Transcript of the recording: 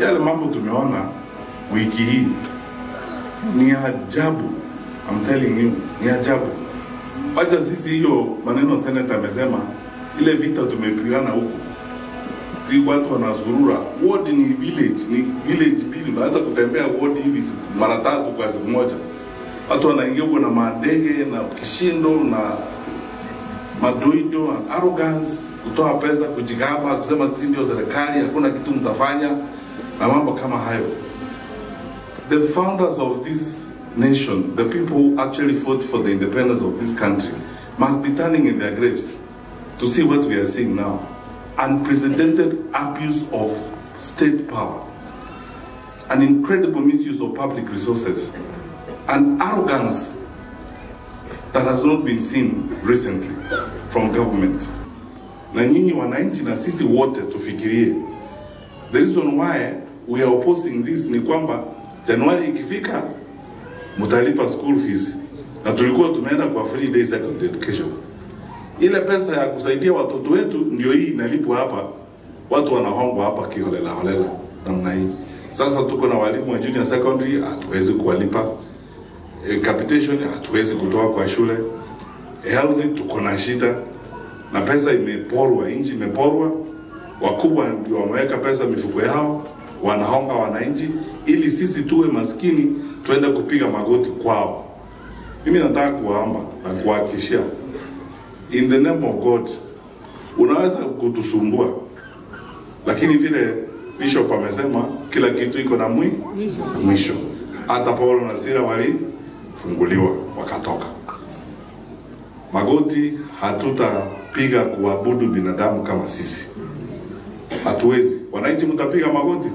Yale mambo tumeona wiki hii ni ajabu. I'm telling you, ni ajabu. Wacha sisi hiyo maneno senator amesema, ile vita tumepigana huko. Si watu wanazurura. Ward ni village, ni village mbili. Unaweza kutembea ward hivi mara tatu kwa siku moja. Watu wanaingia huko na madege na kishindo na madoido and arrogance, kutoa pesa, kujigamba, kusema sisi ndio serikali, hakuna kitu mtafanya na mambo kama hayo. The founders of this nation, the people who actually fought for the independence of this country, must be turning in their graves to see what we are seeing now. Unprecedented abuse of state power, an incredible misuse of public resources, and arrogance that has not been seen recently from government. Na nyinyi wananchi na sisi wote tufikirie. The reason why we are opposing this ni kwamba Januari ikifika mtalipa school fees, na tulikuwa tumeenda kwa free day secondary education. Ile pesa ya kusaidia watoto wetu ndio hii inalipwa hapa. Watu wanahongwa hapa kiholela holela namna hii. Sasa tuko na walimu wa junior secondary hatuwezi kuwalipa. Capitation hatuwezi kutoa kwa shule. Health tuko na shida. Na pesa imeporwa, nchi imeporwa. Wakubwa ndio wameweka pesa mifuko yao, wanahonga wananchi ili sisi tuwe maskini tuende kupiga magoti kwao. Mimi nataka kuwaomba na kuhakikishia, in the name of God, unaweza kutusumbua, lakini vile Bishop amesema kila kitu iko na mwisho. Hata Paulo na Sila walifunguliwa wakatoka. Magoti hatutapiga kuabudu binadamu kama sisi. Hatuwezi. Wananchi mtapiga magoti?